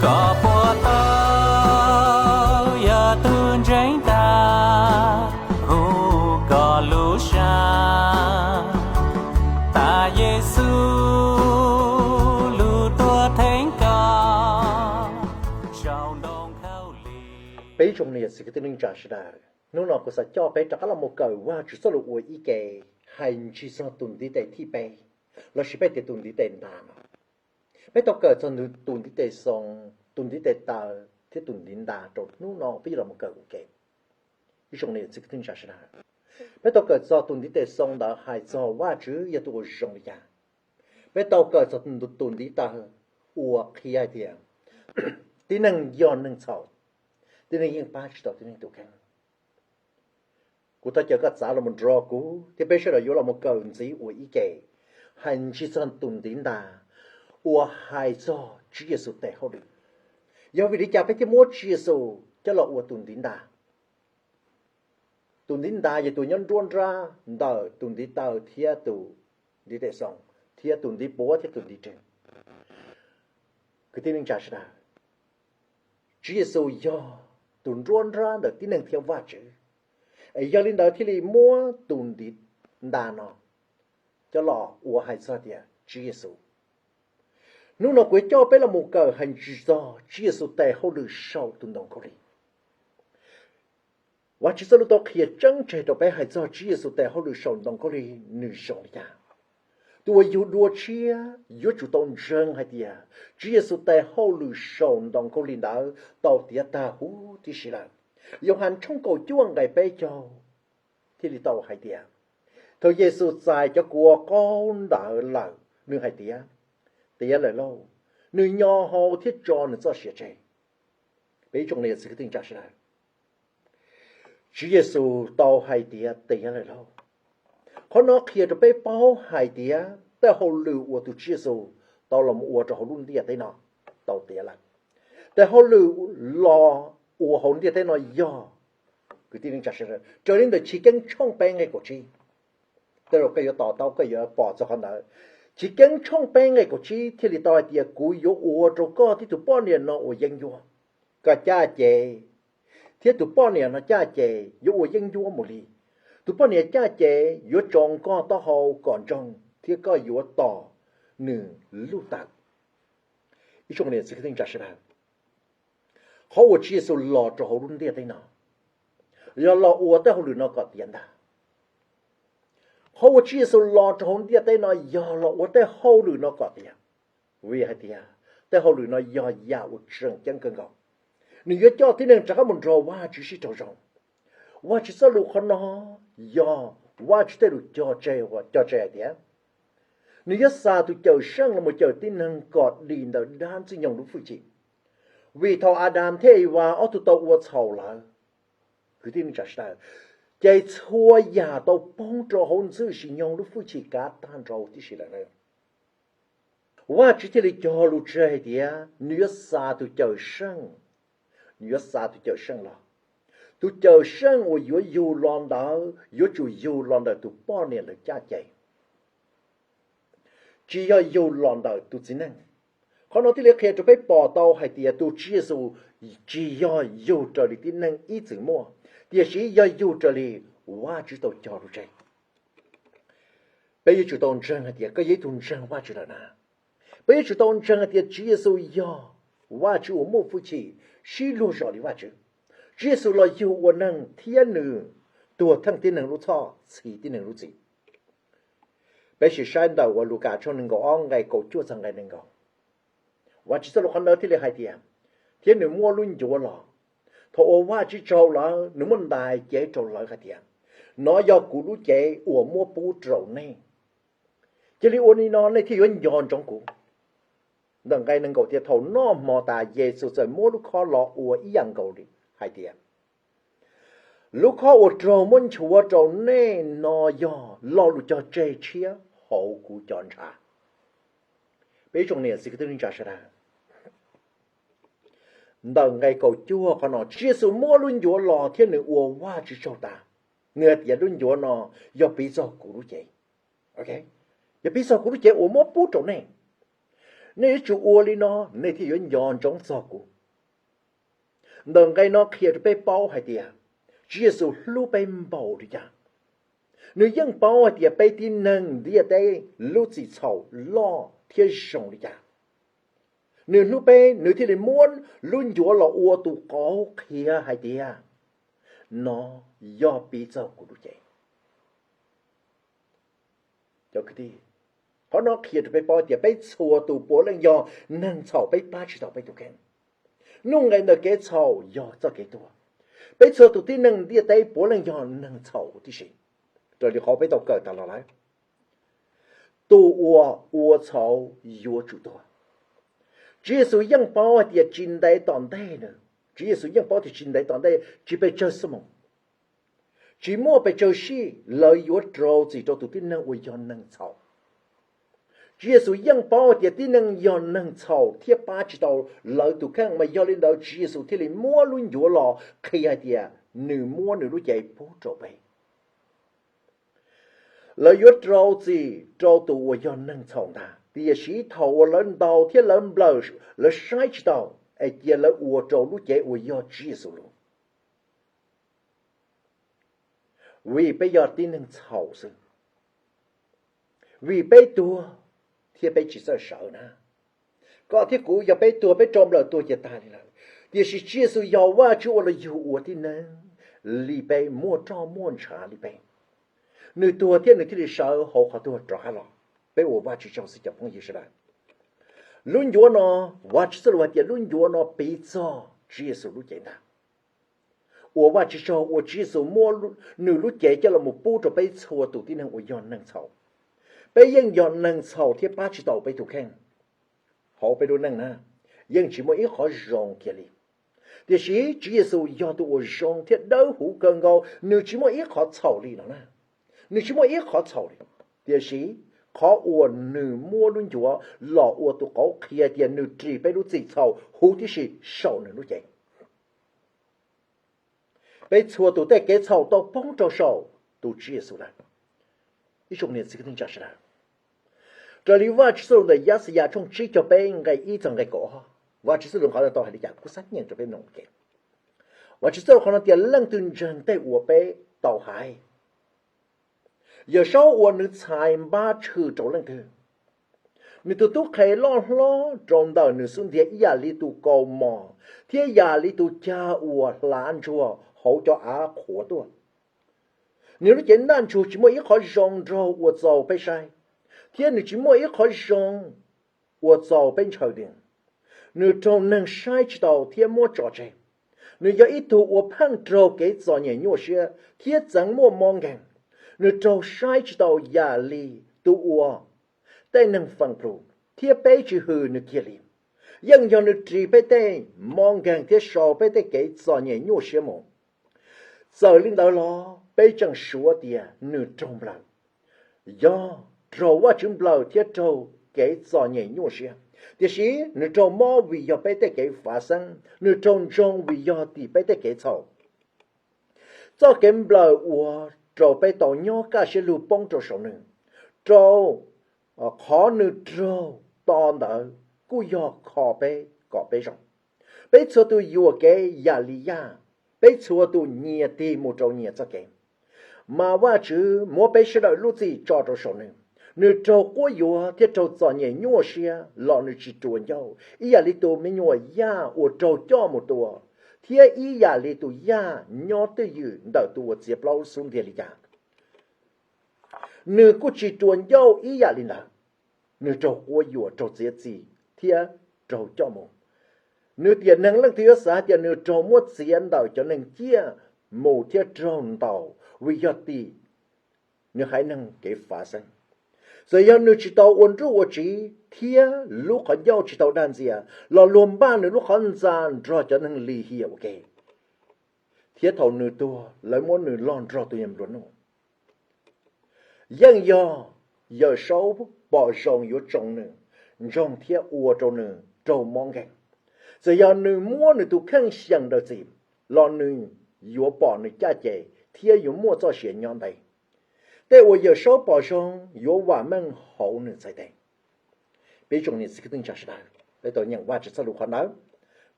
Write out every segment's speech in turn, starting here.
Koj puas tau yog tus ntseeg tas, hu koj lub sab, tas Yexus lub tuag theej koj saum ntoo khaub lig. Peb zoo li yog xwv kwv tij neej tsa sawv daws, hnub no kuv xav coj peb rov qab los mus kawm Vajtswv txoj lus ua ib ke, hais ntsig txog tus ntiv tes thib peb, lossis peb tias tus ntiv tes ntas no. Peb tau kawm txog tus ntiv tes xoo, tus ntiv tes taw thiab tus ntiv ntas rau hnub no peb yuav los mus kawm ua ke. Ib zoo li yog xwv kwv tij neej tsa sawv daws, peb tau kawm txog tus ntiv tes xoo ntawd hais txog Vajtswv yog tus uas zoo li cas. Peb tau kawm txog tus ntiv taw uas qhia hais tias tib neeg yog neeg txhaum, tib neeg yeej pab tsis tau tib neeg tus kheej. Kuv thov caw koj txav los mus nrog kuv thiab peb sawv daws yuav los mus kawm ntxiv ua ib ke, hais ntsig txog tus ntiv ntas uas hais txog Tswv Yexus tes hauj lwm. Yog vim li cas peb thiaj muab Tswv Yexus coj los ua tus ntiv ntas? Tus ntiv ntas yog tus nyob nruab nrab ntawm tus ntiv taw thiab tus ntiv tes xoo, thiab tus ntiv puav thiab tus ntiv rwg. Kwv tij neej tsa sawv daws, Tswv Yexus yog tus nruab nrab ntawm tib neeg thiab Vajtswv, es yog li ntawd thiaj li muab tus ntiv ntas no coj los ua hais txog tias Tswv Yexus. Hnub no kuv yuav coj peb los mus kawm hais ntsig txog Tswv Yexus tes hauj lwm saum tus ntoo khaub lig. Vajtswv txoj lus tau qhia tseeb tseg rau peb hais txog Tswv Yexus tes hauj lwm saum ntoo khaub lig nws zoo li cas. Tus uas yug dua tshiab yuav tsum tau ntseeg hais tias Tswv Yexus tes hauj lwm saum ntoo khaub lig ntawd tau tiav tag huv tib si lawm. Yauhas tshooj kaum cuaj nqe peb caug thiaj li tau hais tias, thaum Yexus txais cov kua qaub ntawd lawm, nws hais tias, tiav lawm lauj. Nws nyo hau thiab tso nws txoj sia tseg. Peb zoo li yog xwv kwv tij neej tsa sawv daws, Tswv Yexus tau hais tias tiav lawm lauj. Qhov no qhia rau peb paub hais tias tej hauj lwm uas tus Tswv Yexus tau los ua rau hauv lub ntiaj teb no tau tiav lawm. Tej hauj lwm los ua hauv ntiaj teb no yog, kwv tij neej tsa sawv daws, raws li ntawm Chiv Keeb tshooj peb nqe kaum tsib. Tej zaum koj yuav to taub koj yuav pom txog qhov ntawd. Chiv Keeb tshooj peb nqe kaum tsib thiaj li tau hais tias, kuv yuav ua rau koj thiab tus poj niam no ua yeeb ncuab. Koj caj ces thiab tus poj niam no caj ces yuav ua yeeb ncuab mus li. Tus poj niam caj ces yuav tso koj taub hau kom ntsoog thiab koj yuav tos nws lub taw. Ib tsoom niam txiv kwv tij neej tsa sawv daws, qhov uas Tswv Yexus los rau hauv lub ntiaj teb no yog los ua tej hauj lwm no kom tiav ntag. Qhov uas Tswv Yexus los rau hauv ntiaj teb no yog los ua tej hauj lwm no kom tiav, vim hais tias tej hauj lwm no yog yam uas tseem ceeb kawg nkaus. Nws yuav coj tib neeg rov qab mus nrog Vajtswv sib raug zoo. Vajtswv txoj lus qhov no yog Vajtswv tej lus cog tseg, cog tseg hais tias nws yuav xa tus Cawm Seej los mus cawm tib neeg kom dim ntawm dab Ntxwg Nyoog lub hwj chim. Vim thaum Adas thiab Evas ob tug tau ua txhaum lawm, kwv tij neej tsa sawv daws, ces txhua yam tau poob rau hauv Ntxwg Nyoog lub hwj chim kav tag nrho tib si lawm na. Vajtswv thiaj li cog lus tseg hais tias nws yuav xa tus Cawm Seej, nws yuav xa tus Cawm Seej los. Tus Cawm Seej uas yuav yug los ntawd yuav tsum yug los ntawm tus poj niam lawv caj ces, tsis yog yug los ntawm tus txiv neej. Qhov no thiaj li qhia rau peb pom tau hais tias tus Tswv Yexus tsis yog yug raws li tib neeg ib txwm muaj, tiam sis yog yug raws li Vajtswv tau cog lus tseg. Peb yuav tsum tau ntseeg hais tias koj yog ib tug ntseeg Vajtswv lawm na. Peb yuav tsum tau ntseeg hais tias Tswv Yexus yog Vajtswv uas muaj hwj chim sib luag zos li Vajtswv. Tswv Yexus los yug ua neeg thiab nws tuag theej tib neeg lub txhoj, txhiv tib neeg lub txim. Peb sim saib ntawm uas Lukas tshooj nees nkaum ob nqe kaum cuaj txog nqe nees nkaum. Vajtswv txoj lus qhov ntawd thiaj li hais tias, thiab nws muab lub ncuav los. Thaum uas Vajtswv tsaug lawm, nws muab ntais cev rau lawv hais tias, nov yog kuv lub cev uas muab pub rau nej. Cia li ua li no nej thiaj yuav nco ntsoov kuv. Ntawm nqe nees nkaum tias thaum noj hmo tas Yexus txawm muab lub khob los ua ib yam nkaus li hais tias, lub khob uas raug muab nchuav rau nej no yog lo lus cog tseg tshiab hauv kuv cov ntshav. Peb ib tsoom niam txiv kwv tij neej tsa sawv daws, ntawm nqe kaum cuaj qhov no Tswv Yexus muab lub ncuav los thiab nws ua Vajtswv tsaug tas, nws hais tias lub ncuav no yog piv txog kuv lub cev. Yog piv txog kuv lub cev uas muab pub rau nej. Nej yuav tsum ua li no, nej thiaj yuav nco ntsoov txog kuv. Ntawm nqe no qhia rau peb paub hais tias Tswv Yexus hlub peb npaum li cas. Nws yeej paub hais tias peb tib neeg ntiaj teb lub txim txhaum loj thiab zoo li cas. Nws hlub peb, nws thiaj li muab lub ncuav los ua tus qauv qhia hais tias, no yog piv txog kuv lub cev. Cov kwv tij, qhov no qhia rau peb paub tias peb txhua tus puav leej yog neeg txhaum, peb pab tsis tau peb tus kheej. Nuj nqes ntawm kev txhaum yog txoj kev tuag. Peb txhua tus tib neeg ntiaj teb puav leej yog neeg txhaum huv tib si, raws li qhov peb tau kawm tas los lawm. Tus uas ua txhaum yuav tsum tuag. Tswv Yexus yeej paub hais tias tsis ntev tom ntej nws, Tswv Yexus yeej paub tias tsis ntev tom ntej, tsis pes tsawg xuab moos, tsis muaj pes tsawg sij lawv yuav rau txim rau tus tib neeg uas yog neeg txhaum. Tswv Yexus yeej paub hais tias tib neeg yog neeg txhaum thiab pab tsis tau lawv tus kheej, mas yog li ntawd Tswv Yexus thiaj li muab lub ncuav los qhia hais tias nws muab nws lub cev pub rau peb. Lawv yuav rau txim rau tus uas yog neeg txhaum ntag, tiam sis thaum uas lawv ntaus thiab lawv nplawm, lawv saib tsis taus, es cia lawv ua rau lub cev uas yog Tswv Yexus lub. Vim peb yog tib neeg txhaum xwb, vim peb tuag thiab peb tsis txawj sawv na. Koj thiab kuv yog peb tuag, peb rau nplawm tuag ces tag li lawm. Tiam sis Tswv Yexus yog Vajtswv ua los yug ua tib neeg li peb, muaj roj muaj ntshav li peb. Nws tuag thiab nws thiaj li sawv hauv qhov tuag rov qab los. Peb ua Vajtswv tsaug xwb cov phooj ywg sawv daws. Lub ncuav no, Vajtswv txoj lus hais tias lub ncuav no piv txog Tswv Yexus lub cev ntag. Ua Vajtswv tsaug uas Tswv Yexus muab nws lub cev coj los mus pub rau peb txhua tus tib neeg uas yog neeg txhaum. Peb yeej yog neeg txhaum thiab pab tsis tau peb tus kheej. Hauv peb lub neej na, yeej tsis muaj ib qhov zoo kiag li. Tiam sis Tswv Yexus yog tus uas zoo thiab dawb huv kawg nkaus, nws tsis muaj ib qhov txhaum li no na. Nws tsis muaj ib qhov txhaum li. Tiam sis qhov uas nws muab lub ncuav los ua tus qauv qhia tias nws ris peb lub txim txhaum huv tib si saum nws lub cev. Peb txhua tus tej kev txhaum tau poob rau saum tus Tswv Yexus lawm. Ib tsoom niam txiv kwv tij neej tsa sawv daws, raws li Vajtswv txoj lus ntawm Yaxayas tshooj tsib caug peb nqe ib txog nqe kaum ob, Vajtswv txoj lus qhov no tau hais li cas kuv xav nyeem rau peb mloog ua ke. Vajtswv txoj lus qhov no tias leej twg ntseeg tej uas peb tau hais, Yawm Saub ua nws txhais npab tshwm rau leej twg? Nws tus tub qhe loj hlob rau ntawm nws xub ntiag ib yam li tus kaus mom thiab yam li tus cag uas hlav ntsuag hauv cov av qhuav tuaj. Nws lub cev ntaj ntsug tsis muaj ib qhov zoo nraug ua txaus peb saib, thiab nws tsis muaj ib qhov zoo ua txaus peb ntshaw nws. Nws raug neeg saib tsis taus thiab muab tso tseg. Nws yog ib tug uas pheej raug kev txom nyem nyuaj siab thiab txeev muaj mob nkeeg. Nws raug saib tsis taus yam li tus uas tej neeg feem plus, thiab peb tsis hwm nws kiag li. Yeej yog nws ris peb tej mob nkeeg thiab sau peb tej kev txom nyem nyuaj siab mus. Txawm li ntawd los peb tseem suav tias nws raug nplawm. Yog, raug Vajtswv nplawm thiab raug kev txom nyem nyuaj siab, tiam sis nws raug mob vim yog peb tej kev fav xeeb, nws raug ntsoog vim yog tim peb tej kev txhaum. Txoj kev nplawm uas rau peb tau nyob kaj siab lug poob rau saum nws, rau qhov nws raug to ntawd kuj yog kho peb kom peb zoo. Peb txhua tus yuam kev yam li yaj, peb txhua tus nyias tig mus rau nyias txoj kev. Mas Vajtswv muab peb sawv daws lub txim tso rau saum nws. Nws raug quab yuam thiab raug txom nyem nyuaj siab los nws tsis ruam ncauj, ib yam li tus me nyuam yaj uas raug coj mus tua, thiab ib yam li tus yaj nyob twj ywm ntawm tus uas txiav plaub xub ntiag li cas. Nws kuj tsis ruam ncauj ib yam li ntawd. Nws raug quab yuam, raug txiav txim thiab raug coj mus. Nws tiam neeg leej twg yuav xav tias nws raug muab txiav ntawm cov neeg ciaj mus thiab raug ntaus vim yog tim nws haiv neeg kev fav xeeb. Txawm yog nws tsis tau ua nruj ua tsiv thiab lub qhov ncauj tsis tau dag ntxias, los luag npaj nws lub qhov ntxa nrog cov neeg lim hiam ua ke, thiab thaum nws tuag lawv muab nws log nrog tus yam nplua nuj. Yeej yog Yawm Saub pom zoo yuav tsoo nws, ntsoog thiab ua rau nws raug mob nkeeg. Txawm yog nws muab nws tus kheej xyeem daws txim, los nws yuav pom nws caj ces thiab yuav muaj txoj sia nyob ntev. Tej uas Yawm Saub pom zoo yuav vam meej hauv nws txhais tes. Peb tsoom niam txiv kwv tij neej tsa sawv daws, peb tau nyeem Vajtswv txoj lus qhov ntawd,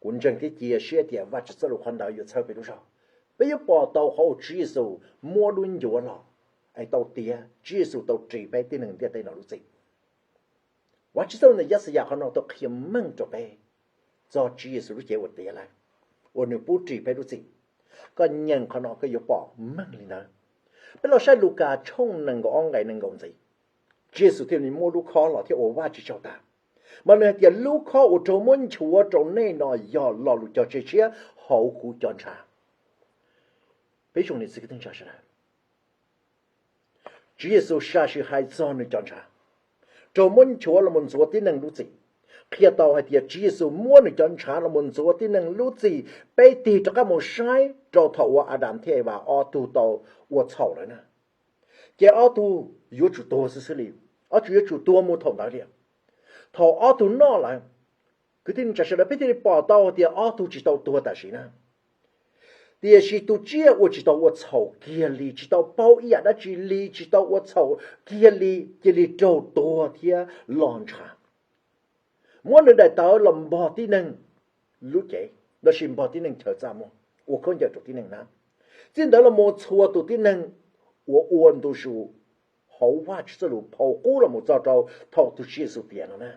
kuv ntseeg thiab cia siab tias Vajtswv txoj lus qhov ntawd yuav txhawb peb lub zog. Peb yuav pom tau qhov uas Tswv Yexus muab lub ncuav los es tau tiav, Tswv Yexus tau ris peb tib neeg ntiaj teb no lub txim. Vajtswv txoj lus ntawm Yaxayas qhov no tau qhia meej rau peb txog Tswv Yexus lub cev uas tiav lawm, uas nws pub ris peb lub txim. Koj nyeem qhov no koj yuav pom meej li ntawd. Peb los saib Lukas tshooj nees nkaum ob nqe nees nkaum ntxiv. Tswv Yexus thiaj li muab lub khob los thiab ua Vajtswv tsaug tag, mas nws hais tias lub khob uas raug muab nchuav rau nej no yog lo lus cog tseg tshiab hauv kuv cov ntshav. Peb tsoom niam txiv kwv tij neej tsa sawv daws, Tswv Yexus sam sim hais txog nws cov ntshav raug muab nchuav los mus ntxuav tib neeg lub txim, qhia tau hais tias Tswv Yexus muab nws cov ntshav los mus ntxuav tib neeg lub txim. Peb tig rov qab mus saib rau thaum uas Adas thiab Evas ob tug tau ua txhaum lawm na, ces ob tug yuav tsum tuag xwb xwb li, ob tug yuav tsum tuag mus thaum ntawd li. Thaum ob tug noj lawm, kwv tij neej tsa sawv daws, peb thiaj li pom tau tias ob tug tsis tau tuag tam sim na. Tiam sis tus tsiaj uas tsis tau ua txhaum kiag li, tsis tau paub ib yam dab tsi li, tsis tau ua txhaum kiag li, cia li raug tuag thiab los ntshav. Muab nws daim tawv los npog tib neeg lub cev, los sis npog tib neeg chaw txaj muag, ua khaub ncaws rau tib neeg na. Txij ntawd los mus txhua tus tib neeg uas ua ntu zus hauv Vajtswv txoj lus phau qub los mus txog rau thaum tus Tswv Yexus tiav no na,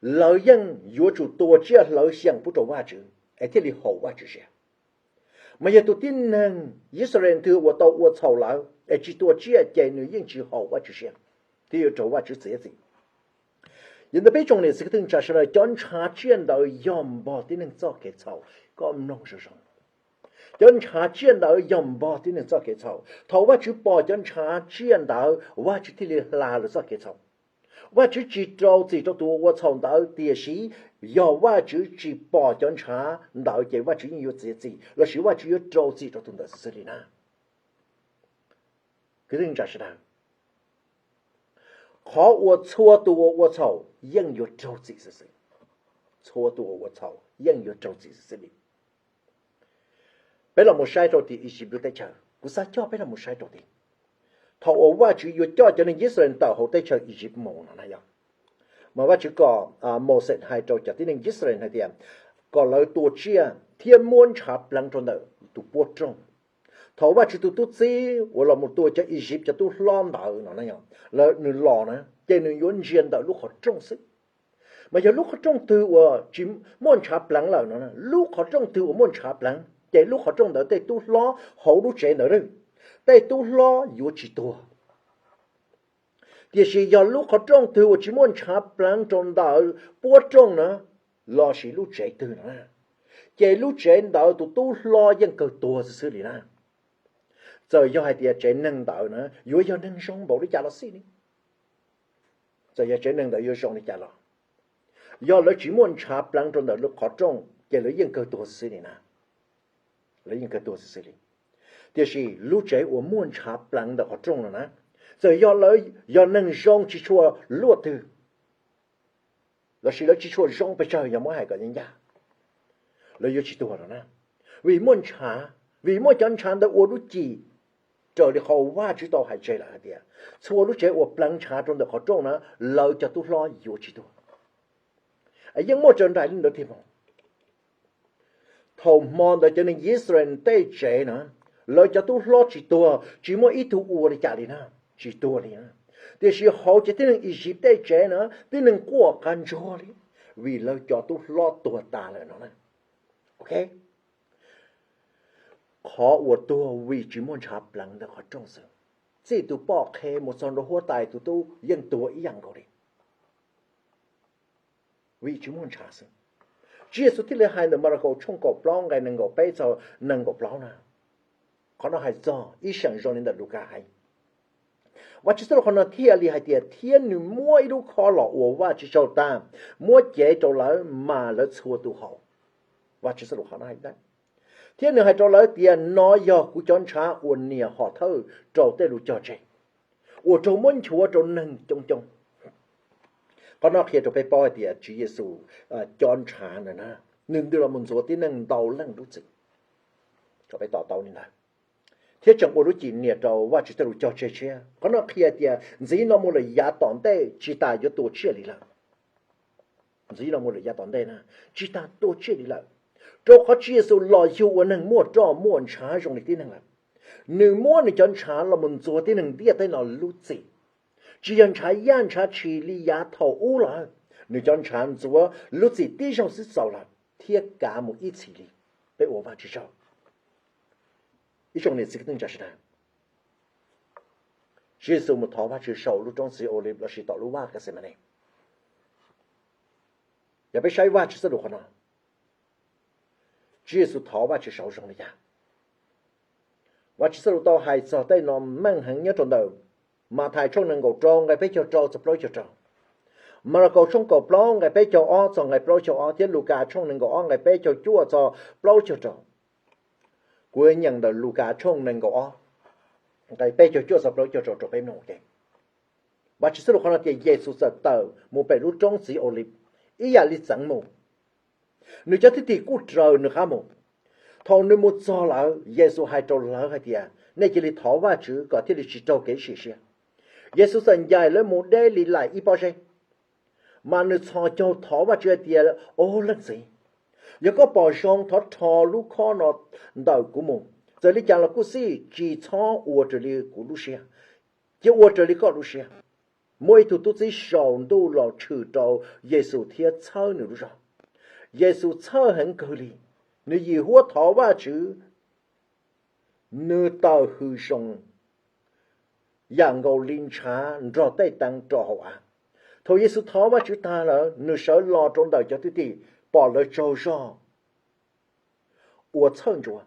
lawv yeej yuav tsum tua tsiaj hlawv xyeem pub rau Vajtswv es thiaj li haum Vajtswv siab. Mas yog tus tib neeg Yixalayees twg uas tau ua txhaum lawm es tsis tua tsiaj ces nws yeej tsis haum Vajtswv siab, thiab yuav raug Vajtswv txiav txim. Yog ntawd peb tsoom niam txiv kwv tij neej tsa sawv daws, cov ntshav tsiaj ntawd yog npog tib neeg txoj kev txhaum. Koj mloog zoo zoo, cov ntshav tsiaj ntawd yog npog tib neeg txoj kev txhaum. Thaum Vajtswv pom cov ntshav tsiaj ntawd, Vajtswv thiaj li hla lawv txoj kev txhaum. Vajtswv tsis rau txim rau tus uas ua txhaum ntawd, tiam sis yog Vajtswv tsis pom cov ntshav ntawd ces Vajtswv yeej yuav txiav txim, los sis Vajtswv yuav rau txim rau tus ntawd xwb xwb li na. Kwv tij neej tsa sawv daws, qhov uas txhua tus uas ua txhaum yeej yuav raug txim xwb xwb. Txhua tus uas ua txhaum yeej yuav raug txim xwb xwb li. Peb los mus saib rau tim Iziv lub teb chaws, kuv xav coj peb los mus saib rau tim, thaum uas Vajtswv yuav coj cov neeg Yixalayees tawm hauv teb chaws Iziv mus no na yog, mas Vajtswv kom Mauxes hais rau cov tib neeg Yixalayees hais tias kom lawv tua tsiaj thiab muab ntshav pleev rau ntawm tus puab rooj. Thaum Vajtswv tus tub txib uas los mus tua cov Iziv cov tub hlob ntawd no, nws los na ces nws yuav ntsia ntawm lub qhov rooj xwb. Mas yog lub qhov rooj twg uas tsis muaj ntshav pleev lawm no, lub qhov rooj twg uas muaj ntshav pleev ces lub qhov rooj ntawd tej tub hlob hauv lub tsev ntawd, tej tub hlob yuav tsis tuag. Tiam sis yog lub qhov rooj twg uas tsis muaj ntshav pleev rau ntawm puab rooj na, los sis lub tsev twg no, ces lub tsev ntawd tus tub hlob yeej kawg tuag xwb xwb li na. Txawm yog hais tias tsev neeg ntawd na yuav yog neeg zoo npaum li cas los xij li, txawm yog tsev neeg ntawd yuav zoo li cas los, yog lawv tsis muaj ntshav pleev rau ntawm lub qhov rooj ces lawv yeej kawg tuag xwb li na. Lawv yeej kawg tuag xwb xwb li. Tiam sis lub tsev uas muaj ntshav pleev ntawm qhov rooj no na, txawm yog lawv yog neeg zoo tsis tshua luaj twg, los sis lawv tsis tshua zoo pes tsawg, yog muab hais kom ncaj ncaj, lawv yuav tsis tuag no na. Vim muaj ntshav, vim muaj cov ntshav ntawd ua lub cim raws li qhov uas Vajtswv tau hais tseg lawm hais tias txhua lub tsev uas pleev ntshav rau ntawm qhov rooj na, lawv cov tub hlob yuav tsis tuag. Yeej muaj raws nraim li ntawd tiag mas. Thaum hmo ntawd cov neeg Yixalayees tej tsev na, lawv cov tub hlob tsis tuag, tsis muaj ib tug ua li cas li na, tsis tuag li na. Tiam sis hauv cov tib neeg Iziv tej tsev na, tib neeg quaj qab ntsuag li, vim lawv cov tub hlob tuag tas lawm no na. Ok, qhov uas tuag vim tsis muaj ntshav pleev ntawm qhov rooj xwb. Txij tus poj qhe mus txog ntua huab tais tus tub yeej tuag ib yam nkaus li, vim tsis muaj ntshav xwb. Tswv Yexus thiaj li hais ntawm Malakaus tshooj kaum plaub nqe nees nkaum peb txog nees nkaum plaub na. Qhov no hais txog ib seem zoo li ntawm Lukas hais. Vajtswv txoj lus qhov no thiaj li hais tias, thiab nws muab ib lub khob los ua Vajtswv tsaug tag, muab cev rau lawv mas lawv txhua tus haus. Vajtswv txoj lus qhov no hais tias, thiab nws hais rau lawv tias, nov yog kuv cov ntshav uas niam hom thawj rau tej lus cog tseg, uas raug muab nchuav rau neeg coob coob. Qhov no qhia rau peb paub hais tias Tswv Yexus cov ntshav ntawd na, nws ntws los mus ntxuav tib neeg ntau leej lub txim. Kom peb to taub li ntawd. thiab tseem ua lub cim nias rau Vajtswv tej lus cog tseg tshiab. Qhov no qhia tias ntxiv no mus lawm yav tom ntej tsis tas yuav tua tsiaj li lawm. Ntxiv no mus lawm yav tom ntej na, tsis tas tua tsiaj li lawm, rau qhov Tswv Yexus los yug ua neeg muaj roj muaj ntshav zoo li tib neeg lawm. Nws muab nws cov ntshav los mus ntxuav tib neeg ntiaj teb no lub txim. Tsis yog ntshav yaj ntshav tshis li yav thaum ub lawm, nws cov ntshav ntxuav lub txim tib zaug xwb txaus lawm thiab kav mus ib txhis li. Peb ua Vajtswv tsaug. Ib tsoom niam txiv kwv tij neej tsa sawv daws, Tswv Yexus mus thov Vajtswv saum lub roob txiv Oliv lossis tom lub vaj Kexemanes. Yog peb saib Vajtswv txoj lus qhov no, Tswv Yexus thov Vajtswv saud zoo li cas? Vajtswv txoj lus tau hais txog tej no meej heev nyob rau ntawm Mathais tshooj nees nkaum rau nqe peb caug rau txog plaub caug rau, Malakaus tshooj kaum plaub nqe peb caug ob txog nqe plaub caug ob, thiab Lukas tshooj nees nkaum ob nqe peb caug cuaj txog plaub caug rau. Kuv nyeem ntawm Lukas tshooj nees nkaum ob nqe peb caug cuaj txog plaub caug rau rau peb mloog ua ke. Vajtswv txoj lus qhov no tias Yexus txawm tawm mus pem lub roob txiv Oliv ib yam li txeev mus. Nws cov thwj tim kuj raws nws qab mus. Thaum nws mus txog lawm, Yexus hais rau lawv hais tias, nej cia li thov Vajtswv kom thiaj li tsis raug kev sim siab. Yexus txawm ncaim lawv mus deb li laim ib pob zeb, mas nws txhos caug thov Vajtswv hais tias, Au leej txiv, yog koj pom zoo thov rho lub khob no ntawm kuv mus. Txawm li cas los kuj xij, tsis txhob ua raws li kuv lub siab, cia ua raws li koj lub siab. Muaj ib tug tub txib saum ntuj los tshwm rau Yexus thiab txhawb nws lub zog. Yexus txhawj heev kawg li, nws yim huab thov Vajtswv, nws tawm hws zoo yam nkaus li ntshav nrog tej teev rau hauv av. Thaum Yexus thov Vajtswv tag lawm, nws sawv los rau ntawm cov thwj tim, pom lawv tsaug zog uas txhawj ntsuav.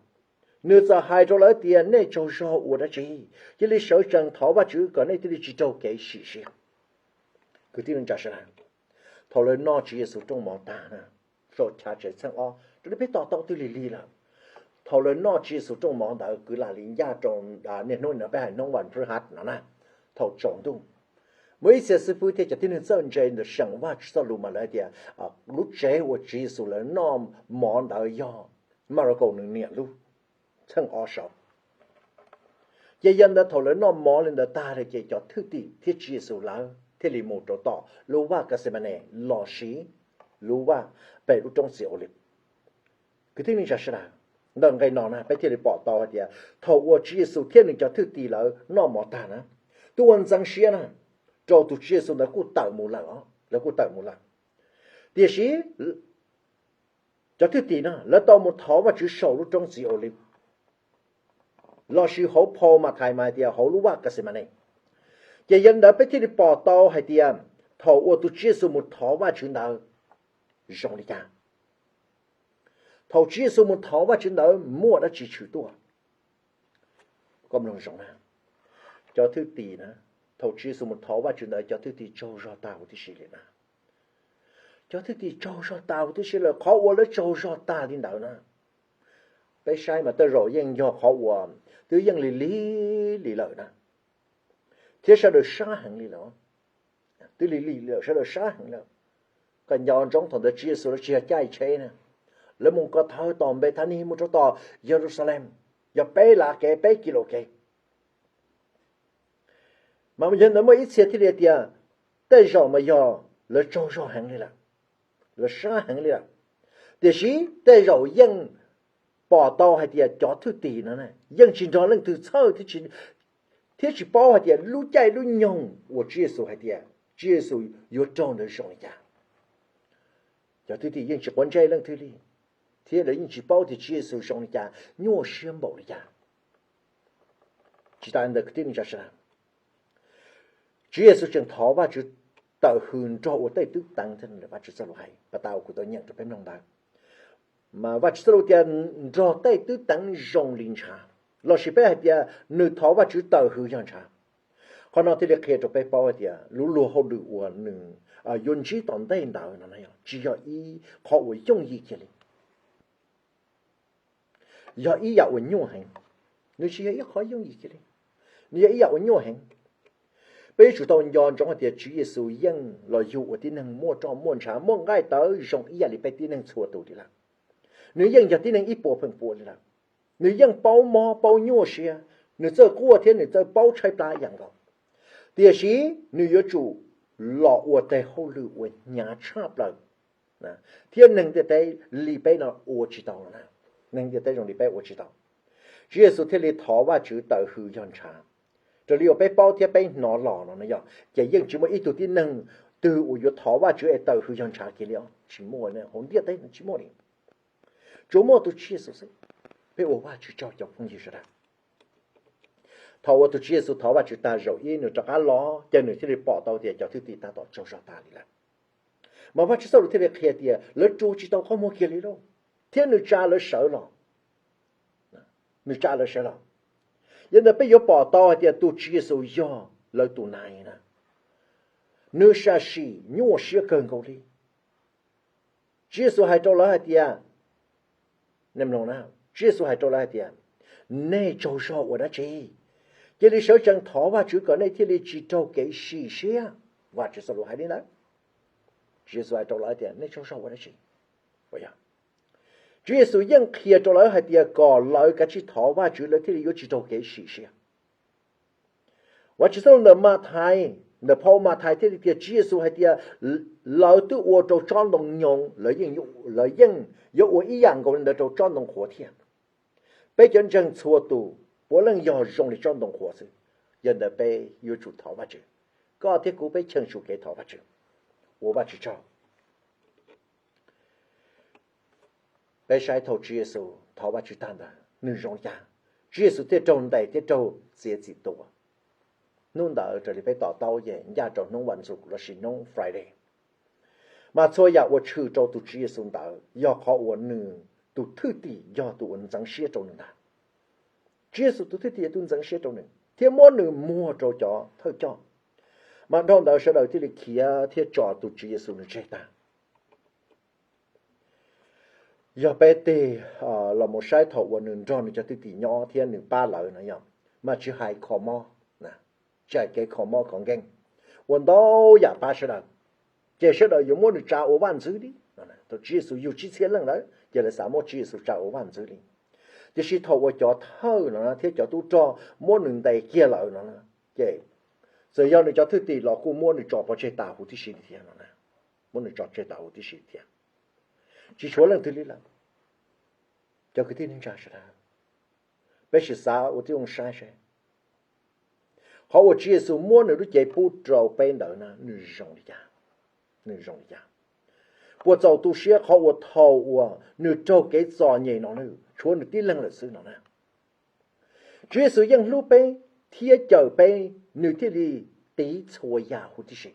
Nws txawm hais rau lawv tias, nej tsaug zog ua dab tsi? Cia li sawv tsees thov Vajtswv kom nej thiaj li tsis raug kev sim siab. Kwv tij neej tsa sawv daws, thaum lawv noj Tswv Yexus rooj mov tag na, saum chav tsev txheej ob, raws li peb to taub twb lig lig lawm. Thaum lawv noj Tswv Yexus rooj mov ntawd kwv lam li ncaj rau niaj hnub no peb hais hnub vas phuj hat no na, thaum tsaus ntuj, muaj ib txhia xib fwb thiab cov tib neeg txawj ntse ntawm seem Vajtswv txoj lus mas lawv hais tias lub tsev uas Tswv Yexus lawv noj mov ntawd yog Malakaus nws niam lub, txheej ob saud. Ces yog ntawd thaum lawv noj mov li ntawd tag ces cov thwj tim thiab Tswv Yexus lawv thiaj li mus rau tom lub vaj Kexemanes lossis lub vaj pem lub roob txiv Oliv. Kwv tij neej tsa sawv daws, ntawm nqe no na peb thiaj li pom tau hais tias thaum uas Tswv Yexus thiab nws cov thwj tim lawv noj mov tag na, twb ua ntxeev siab na, rau tus Tswv Yexus ntawd kuj tawm mus lawm, lawv kuj tawm mus lawm. Tiam sis cov thwj tim no lawv tau mus thov Vajtswv saum lub roob txiv Oliv, lossis hauv phau Mathais mas hais tias hauv lub vaj Kexemanes. Ces yog li ntawd peb thiaj li pom tau hais tias thaum uas tus Tswv Yexus mus thov Vajtswv ntawd zoo li cas. Thaum Tswv Yexus mus thov Vajtswv ntawd muaj dab tsi tshwm tuaj? Koj mloog zoo na, cov thwj tim na, thaum Tswv Yexus mus thov Vajtswv ntawd cov thwj tim tsaug zog tag huv tib si li na. Cov thwj tim tsaug zog tag huv tib si lawm, qhov uas lawv tsaug zog tag li ntawd na, peb saib mas tej zaum yeej yog qhov uas twb yeej lig lig li lawm na, thiab sawv daws sab heev li lawm. Twb lig lig li lawm, sawv daws sab heev lawm. Koj nco ntsoov thaum ntawd Tswv Yexus lawv tsis yog caij tsheb na, lawv mus ko taw tom Npethanis mus rau tom Yeluxalees, yog peb lav kev, peb kis lus kev. Mas yog ntawd muaj ib txhia thiaj li tias tej zaum mas yog lawv tsaug zog heev li lawm, lawv sab heev li lawm. Tiam sis tej zaum yeej pom tau hais tias cov thwj tim no yeej tsis nrog leej twg txhawj thiab tsis paub hais tias lub caij lub nyoog uas Tswv Yexus hais tias Tswv Yexus yuav raug ntawd zoo li cas. Cov thwj tim yeej tsis quav ntsej leej twg li, thiab lawv yeej tsis paub tias Tswv Yexus zoo li cas, nyuaj siab npaum li cas. Tsis tas ntawd kwv tij neej tsa sawv daws, Tswv Yexus tseem thov Vajtswv tawm hws nrog ua tej tub teev thiab Vajtswv txoj lus hais pas tas uas kuv tau nyeem rau peb mloog ntawd. Mas Vajtswv txoj lus tias nrog tej tub teev zoo li ntshav, lossis peb hais tias nws thov Vajtswv tawm hws yog ntshav. Qhov no thiaj li qhia rau peb paub hais tias lub luag hauj lwm uas nws yuav ntsib tom ntej ntawd no tsis yog ib qhov uas yooj yim kiag li. Yog ib yam uas nyuaj heev. Nws tsis yog ib qhov yooj yim kiag li, nws yog ib yam uas nyuaj heev. Peb yuav tsum tau nco ntsoov hais tias Tswv Yexus yeej los yug ua tib neeg muaj roj muaj ntshav, muaj nqaij tawv zoo ib yam li peb tib neeg txhua tus li lawm. Nws yeej yog tib neeg ib puas feem pua li lawm. Nws yeej paub mob paub nyuaj siab, Nws txawj quaj thiab nws txawj paub tshaib plab ib yam nkaus, tiam sis nws yuav tsum los ua tes hauj lwm uas hnyav tshaj plaws, thiab neeg ntiaj teb li peb no ua tsis tau no na. Neeg ntiaj teb zoo li peb ua tsis tau. Tswv Yexus thiaj li thov Vajtswv tawm hws yog ntshav. Raws li uas peb paub thiab peb hnov los no yog ces yeej tsis muaj ib tug tib neeg twg uas yuav thov Vajtswv es tawm hws yog ntshav kiag li os. Tsis muaj, hauv ntiaj teb no tsis muaj li. Tsuas muaj tus Tswv Yexus xwb. Peb ua Vajtswv tsaug cov phooj ywg sawv daws. Thaum uas tus Tswv Yexus thov Vajtswv tag zaum ib nws rov qab los ces nws thiaj li pom tau tias cov thwj tim tab tom tsaug zog tag li lawm. Mas Vajtswv txoj lus thiaj li qhia tias lawv tsuas tsis tau qhov muag kiag li lauj, thiab nws tsa lawv sawv los. Nws tsa lawv sawv los. Yog ntawd peb yuav pom tau hais tias tus Tswv Yexus yog lawv tus nai na. Nws sam sim nyuaj siab kawg nkaus li. Tswv Yexus hais rau lawv hais tias, Tswv Yexus hais rau lawv hais tias, nej tsaug zog ua dab tsi? Cia li sawv tsees thov Vajtswv kom nej thiaj li tsis raug kev sim siab. Vajtswv txoj lus hais li ntawd. Tswv Yexus hais rau lawv hais tias nej tsaug zog ua dab tsi? Tswv Yexus yeej qhia rau lawv hais tias kom lawv kav tsij thov Vajtswv lawv thiaj li yuav tsis raug kev sim siab. Vajtswv txoj lus ntawm Mathais, ntawm phau Mathais thiaj li tias Tswv Yexus hais tias lawv twb ua rau tsob ntoo nyoos, lawv yeej yuav ua ib yam nkaus li ntawd rau tsob ntoo qhuav thiab. Peb cov ntseeg txhua tus puav leej yog zoo li tsob ntoo qhuav xwb. Yog ntawd peb yuav tsum thov Vajtswv. Koj thiab kuv peb cheem tsum kev thov Vajtswv, ua Vajtswv tsaug. Peb saib thaum Tswv Yexus thov Vajtswv tag ntawd nws zoo li cas, Tswv Yexus thiaj raug ntes thiab raug txiav txim tua. Hnub ntawd raws li peb to taub ces ncaj rau hnub vas xuv lossis hnub Friday. Mas txhua yam uas tshwm rau tus Tswv Yexus ntawd yog qhov uas nws tus thwj tim yog tus uas ntxeev siab rau nws ntag. Tswv Yexus tus thwj tim yog tus ntxeev siab rau nws thiab muab nws muag rau cov thawj coj. Mas dhau ntawd sawv daws thiaj li khiav thiab tso tus Tswv Yexus nws tseg tag. Yog peb tig los mus saib thaum uas nws nrog nws cov thwj tim nyob thiab nws pab lawv no yog, mas tsis hais kho mob, tsis hais kev kho mob kho nkeeg, ua ntau yam pab sawv daws, ces sawv daws yuav muab nws tsa ua vaj ntxwv li. Thaum Tswv Yexus yug tsib txhiab leej lawm ces lawv xav muab Tswv Yexus tsa ua vaj ntxwv li. Tiam sis thaum uas cov thawj no thiab cov tub rog muab nws ntes kiag lawm no, ces txawm yog nws cov thwj tim los kuj muab nws tso pov tseg tas huv tib si li thiab no. Muab nws tso tseg tas huv tib si li thiab. Tsis tshuav leej twg li lawm. Cov kwv tij neej tsa sawv daws, peb sim xav ua tib zoo saib seb qhov uas Tswv Yexus muab nws lub cev pub rau peb ntawd na nws zoo li cas, nws zoo li cas. Puas txaus tu siab qhov uas thaum uas nws raug kev txom nyem no nws tshuav nws tib leeg lawm xwb no na. Tswv Yexus yeej hlub peb thiab cawm peb, nws thiaj li tiv txhua yam huv tib si.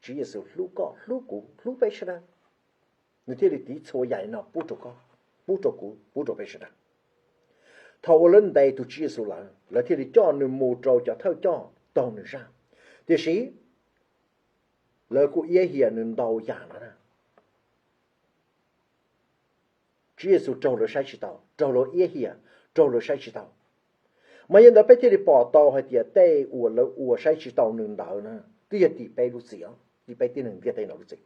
Tswv Yexus hlub koj, hlub kuv, hlub peb sawv daws, nws thiaj li tiv txhua yam li no pub rau koj, pub rau kuv, pub rau peb sawv daws. Thaum uas lawv ntes tus Tswv Yexus lawm, lawv thiaj li coj nws mus rau cov thawj coj taug nws zaj. Tiam sis lawv kuj iab hiam nws ntau yam no na. Tswv Yexus raug lawv saib tsis taus, raug lawv iab hiam, raug lawv saib tsis taus. Mas yog ntawd peb thiaj li pom tau hais tias tej uas lawv ua saib tsis taus nws ntawd na, twb yog tim peb lub txim os, tim peb tib neeg ntiaj teb no lub txim.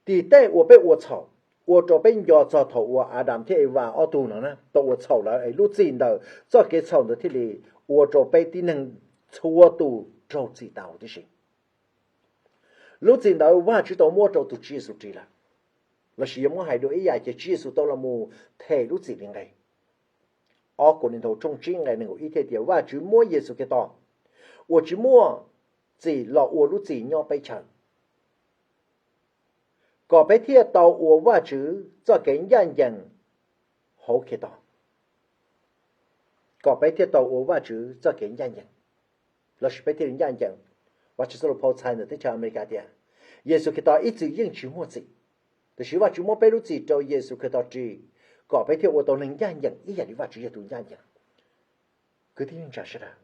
Tim tej uas peb ua txhaum, ua rau peb nco txog thaum uas Adam thiab Eva ob tug no na tau ua txhaum lawm es lub txim ntawd, txoj kev txhaum ntawd thiaj li ua rau peb tib neeg txhua tus raug txim tas huv tib si. Lub txim ntawd Vajtswv tau muab rau tus Tswv Yexus ris lawm. Lossis yuav muab hais dua ib yam ces Tswv Yexus tau los mus them lub txim li nqe. Ob Kauleethaus tshooj tsib nqe nees nkaum ib thiaj tias Vajtswv muab Yexus Khetos uas tsis muaj txim los ua lub txim nyob peb chaw, kom peb thiaj tau ua Vajtswv txoj kev ncaj ncees hauv Khetos. Kom peb thiaj tau ua Vajtswv txoj kev ncaj ncees, lossis peb thiaj li ncaj ncees. Vajtswv txoj lus phau txhais ntawm teb chaws Amelikas tias Yexus Khetos ib txwm yeej tsis muaj txim, tiam sis Vajtswv muab peb lub txim rau Yexus Khetos ris kom peb thiaj ua tau neeg ncaj ncees ib yam li Vajtswv yog tus ncaj ncees. Kwv tij neej tsa sawv daws,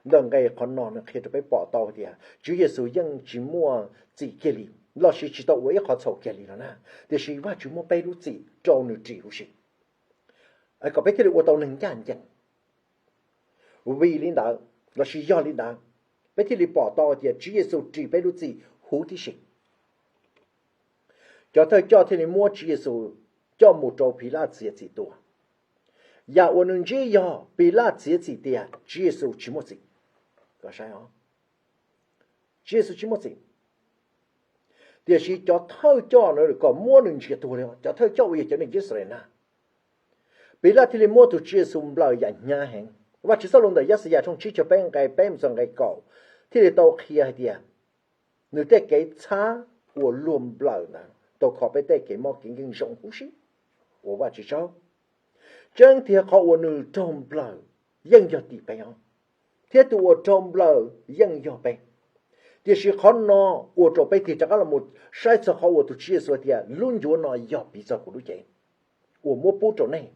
ntawm nqe qhov no nws qhia rau peb pom tau tias Tswv Yexus yeej tsis muaj txim kiag li, lossis tsis tau ua ib qhov txhaum kiag li no na, tiam sis Vajtswv muab peb lub txim rau nws ris huv si, kom peb thiaj li ua tau neeg ncaj ncees. Vim li ntawd, lossis yog li ntawd, peb thiaj li pom tau tias Tswv Yexus ris peb lub txim huv tib si. Cov thawj coj thiaj li muab Tswv Yexus coj mus rau Philaj txiav txim tua. yam uas nws ntsib yog Pilaj txiav txim tias Tswv Yexus tsis muaj txim. Koj saib os, Tswv Yexus tsis muaj txim. Tiam sis cov thawj coj no kom muab nws ntsia tuag li, cov thawj coj uas yog cov neeg Yixalayees na. Pilaj thiaj li muab tus Tswv Yexus nplawm yam hnyav heev. Vajtswv txoj lus ntawm Yaxayas tshooj tsib caug peb nqe peb mus txog nqe kaum thiaj li tau qhia hais tias nws tej kev txhab uas luag nplawm ntawd tau kho peb tej kev mob kev nkeeg zoo huv si. Ua Vajtswv tsaug, tseeb tiag qhov uas nws raug nplawm yeej yog tim peb os, thiab tus uas raug nplawm yeej yog peb. Tiam sis qhov no ua rau peb tig rov qab los mus saib txog qhov uas tus Tswv Yexus hais tias lub ncuav no yog piv txog kuv lub cev uas muab pub rau nej.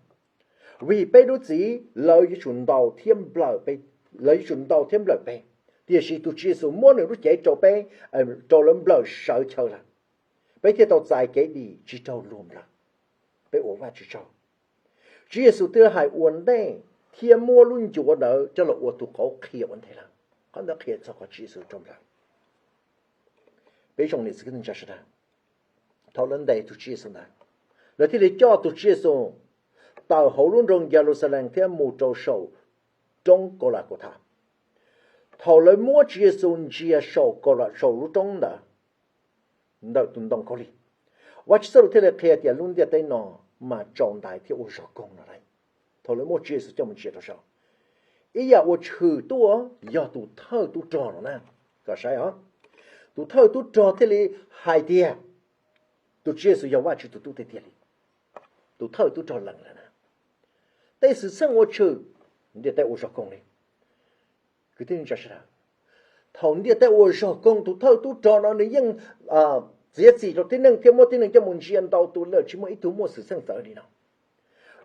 Vim peb lub txim lawv yuav tsum ntaus thiab nplawm peb, lawv yuav tsum ntaus thiab nplawm peb, tiam sis tus Tswv Yexus muab nws lub cev rau peb, rau lawv nplawm sawv chaw lawm, peb thiaj tau txais kev dim tsis raug luag nplawm. Peb ua Vajtswv tsaug. Tswv Yexus twb hais ua ntej thiab muab lub ncuav ntawd coj los ua tus qauv qhia ua ntej lawm. Qhov ntawd qhia txog qhov Tswv Yexus raug nplawm. Peb zoo niam txiv kwv tij neej tsa sawv daws, thaum lawv ntes tus Tswv Yexus ntawd, lawv thiaj li coj tus Tswv Yexus tawm hauv lub nroog Yeluxalees thiab mus rau saum roob Kaulakauthas. Thaum lawv muab Tswv Yexus ntsia saum, saum lub roob ntawd, ntawm tus ntoo khaub lig, Vajtswv txoj lus thiaj li qhia tias lub ntiaj teb no mas tsaus ntais thiab ua zog koog no lauj. Thaum lawv muab Tswv Yexus coj mus ntsia rau saum, ib yam uas tshwm tuaj yog tus thawj tub rog no na. Koj saib os, tus thawj tub rog thiaj li hais tias tus Tswv Yexus yog Vajtswv tus tub tiag tiag li. Tus thawj tub rog lees lawm na. Tej xwm txheej ua tshwm, ntiaj teb ua zog koog li. Kwv tij neej tsa sawv daws, thaum ntiaj teb ua zog koog tus thawj tub rog no nws yeej txiav txim rau tib neeg thiab muab tib neeg coj mus ntsia ntau tus lawm, tsis muaj ib tug muaj xwm txheej txawv li no.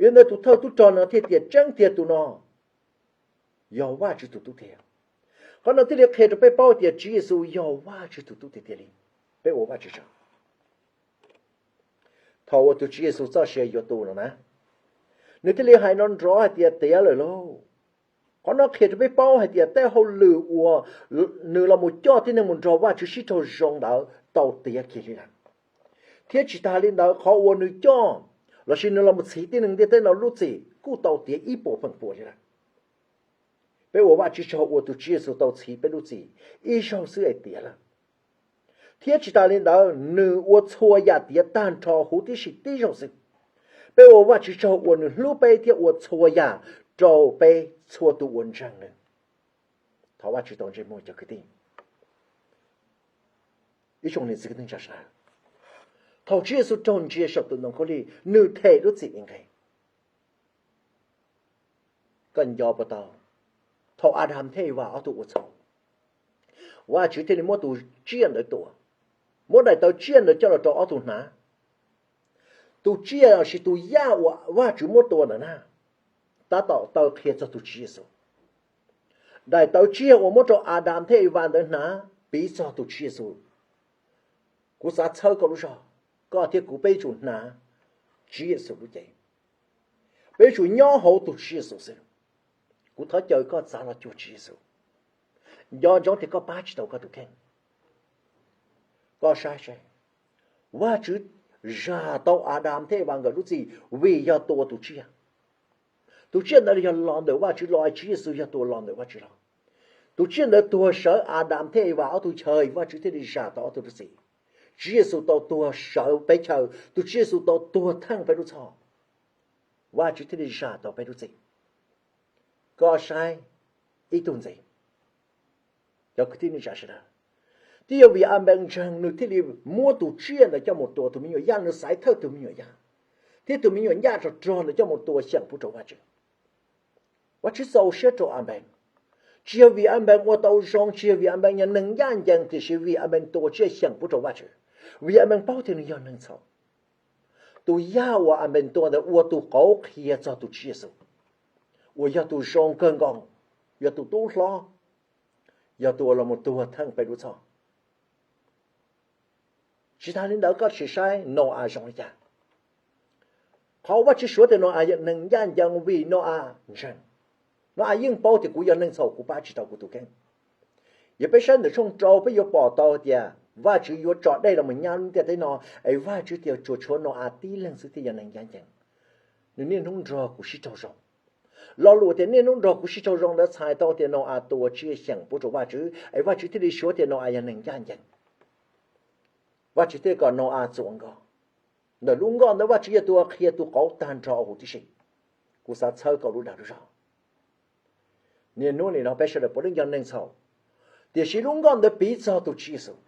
Yog ntawd tus thawj tub rog no thiaj tias tseeb tiag tus no yog Vajtswv tus tub tiag. Qhov no thiaj li qhia rau peb paub tias Tswv Yexus yog Vajtswv tus tub tiag tiag li. Peb ua Vajtswv tsaug. Thaum uas tus Tswv Yexus txoj sia yuav tu no na, nws thiaj li hais no nrov hais tias tiav lawm lauj. Qhov no qhia rau peb paub hais tias tej hauj lwm uas nws los mus coj tib neeg mus nrog Vajtswv sib raug zoo ntawd tau tiav kiag li lawm. Thiab tsis tas li ntawd, qhov uas nws coj lossis nws los mus txhiv tib neeg ntiaj teb no lub txim kuj tau tiav ib puas feem pua li lawm. Peb ua Vajtswv tsaug uas tus Tswv Yexus tau txhiv peb lub txim ib zaug xwb es tiav lawm. Thiab tsis tas li ntawd, nws ua txhua yam tiav tag nrho huv tib si tib zaug xwb. Peb ua Vajtswv tsaug uas nws hlub peb thiab ua txhua yam rau peb txhua tus uas ntseeg nws. Thov Vajtswv tau ntsej muag cov kwv tij. Ib tsoom niam txiv kwv tij neej tsa sawv daws, thaum Tswv Yexus raug ntsia saum tus ntoo khaub lig, nws them lub txim li nqe. Koj nco puas tau, thaum Adas thiab Evas ob tug ua txhaum, Vajtswv thiaj li muab tus tsiaj ntawd tua, muab daim tawv tsiaj ntawd coj los rau ob tug hnav. Tus tsiaj lossis tus yaj uas Vajtswv muab tua ntawd na, tab tom taw qhia txog tus Tswv Yexus. Daim tawv tsiaj uas muab rau Adas thiab Evas ntawd hnav piv txog tus Tswv Yexus. Kuv xav txhawb koj lub zog, koj thiab kuv peb yuav tsum hnav Tswv Yexus lub cev. Peb yuav tsum nyob hauv tus Tswv Yexus xwb. Kuv thov caw koj txav los cuag Tswv Yexus. Nco ntsoov tias koj pab tsis tau koj tus kheej. Koj saib seb, Vajtswv zam tau Adas thiab Evas nkawd lub txim vim yog tua tus tsiaj. Tus tsiaj ntawd yog los ntawm Vajtswv los, Tswv Yexus yog tus los ntawm Vajtswv los. Tus tsiaj ntawd tuag sawv Adas thiab Evas ob tug chaw, Vajtswv thiaj li zam tau ob tug lub txim. Tswv Yexus tau tuag sawv peb chaw, tus Tswv Yexus tau tuag theej peb lub txhoj, Vajtswv thiaj li zam tau peb lub txim. Koj saib, ib tug ntxiv, cov kwv tij neej tsa sawv daws, twb yog vim Anpees ntseeg nws thiaj li muab tus tsiaj ntawd coj mus tua tus me nyuam yaj, nws xaiv thawj tus me nyuam yaj thiab tus me nyuam yaj rog rog ntawd coj mus tua xyeem pub rau Vajtswv. Vajtswv txaus siab rau Anpees. Tsis yog vim Anpees ua tau zoo, tsis yog vim Anpees yog neeg ncaj ncees, tiam sis vim Anpees tua tsiaj xyeem pub rau Vajtswv, vim Anpees paub tias nws yog neeg txhaum. Tus yaj uas Anpees tua ntawd ua tus qauv qhia txog tus Tswv Yexus, uas yog tus zoo kawg nkaus, yog tus tub hlob, yog tus uas los mus tuag theej peb lub txhoj. Tsis tas li ntawd, koj sim saib Nau-as zoo li cas. Qhov Vajtswv suav tias Nau-as yog neeg ncaj ncees vim Nau-as ntseeg. Nau-as yeej paub tias kuv yog neeg txhaum, kuv pab tsis tau kuv tus kheej. Yog peb saib ntawm tshooj rau peb yuav pom tau tias Vajtswv yuav tso dej los mus nyab lub ntiaj teb no, es Vajtswv tias tsuas tshuav Nau-as tib leeg xwb thiaj yog neeg ncaj ncees, nws niaj hnub nrog kuv sib raug zoo. Lo lus tias niaj hnub nrog kuv sib raug zoo ntawd txhais tau tias Nau-a tua tsiaj xyeem pub rau Vajtswv, es Vajtswv thiaj li suav tias Nau-a yog neeg ncaj ncees. Vajtswv thiaj kom Nau-a txuas nkoj. Ntawm lub nkoj ntawd Vajtswv yog tus qhia tus qauv tag nrho huv tib si. Kuv xav txhawb koj lub dag lub zog. Niaj hnub nim no peb sawv daws puav leej yog neeg txhaum, tiam sis lub nkoj ntawd piv txog tus Tswv Yexus.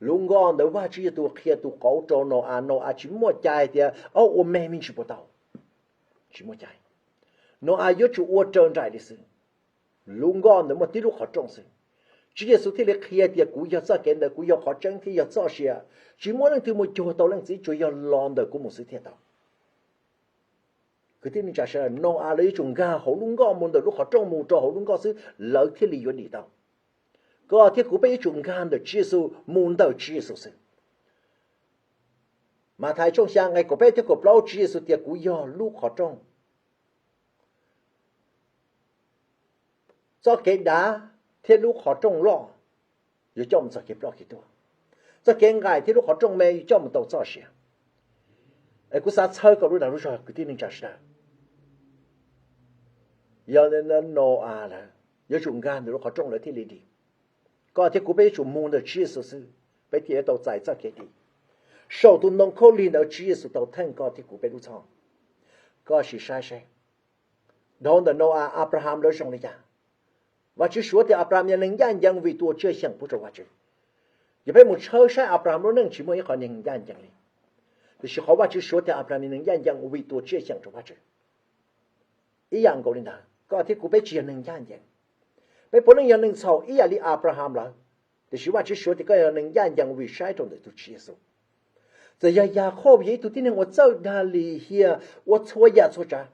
Lub nkoj ntawd Vajtswv yog tus qhia tus qauv rau Nau-a, Nau-a tsis muaj cai tias, o, ua me me ntsis puas tau? Tsis muaj cai. Nau-a yuav tsum ua raws nraim li xwb. Lub nkoj ntawd muaj tib lub qhov rooj xwb. Tswv Yexus thiaj li qhia tias kuv yog txoj kev ntawd, kuv yog qhov tseeb thiab yog txoj sia. Tsis muaj leej twg mus cuag tau Leej Txiv, tsuas yog los ntawm kuv mus xwb thiaj tau. Kwv tij neej tsa sawv daws, Nau-a lawv yuav tsum nkag hauv lub nkoj mus ntawm lub qhov rooj mus rau hauv lub nkoj xwb lawv thiaj li yuav dim tau. Koj thiab kuv peb yuav tsum nkag ntawm Tswv Yexus mus ntawm Tswv Yexus xwb. Mathais tshooj xya nqe kaum peb thiab kaum plaub Tswv Yexus tias kuv yog lub qhov rooj. Txoj kev dav thiab lub qhov rooj loj yuav coj mus txoj kev ploj kev tuag. Txoj kev nqaim thiab lub qhov rooj me yuav coj mus tau txoj sia. Es kuv xav txhawb koj lub dag lub zog kwv tij neej tsa sawv daws. Yog li ntawd Nau-a lawv yuav tsum nkag ntawm lub qhov rooj lawv thiaj li dim. Koj thiab kuv peb yuav tsum mus ntawm Tswv Yexus xwb, peb thiaj yuav tau txais txoj kev dim. Saum tus ntoo khaub lig ntawd Tswv Yexus tau theej koj thiab kuv peb lub txhoj. Koj sim saib seb, dhau ntawm Nau-a, Abraham lawv zoo li cas? Vajtswv suav tias Abraham yog neeg ncaj ncees vim tua tsiaj xyeem pub rau Vajtswv. Yog peb mus tshawb saib Abraham lub neej tsis muaj ib qho neeg ncaj ncees li. Tiam sis qhov Vajtswv suav tias Abraham yog neeg ncaj ncees vim tua tsiaj xyeem rau Vajtswv. Ib yam nkaus li ntawd, koj thiab kuv peb tsis yog neeg ncaj ncees. Peb puav leej yog neeg txhaum ib yam li Abraham lawv, tiam sis Vajtswv suav tias koj yog neeg ncaj ncees vim saib rau ntawm tus Tswv Yexus. Txawm yog Yakhauj yog ib tug tib neeg uas txawj dag lim hiam ua txhua yam txhua tsav,